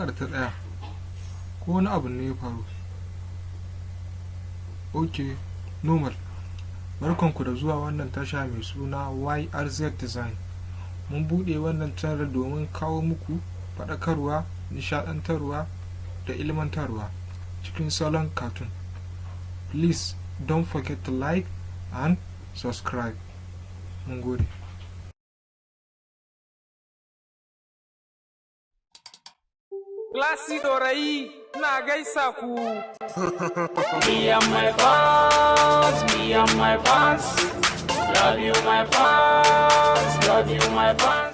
Waƙar ta tsaya ko wani abu ne ya faru? Ok, normal. Barkanku da zuwa wannan tasha mai suna YRZ Design. Mun buɗe wannan channel domin kawo muku faɗakarwa, nishaɗantarwa da ilmantarwa cikin salon cartoon. Please don't forget to like and subscribe. Mun gode. Classy Dorayi, ina gaisa ku. Me and my fans, me and my fans. Love you, my fans, love you, my fans.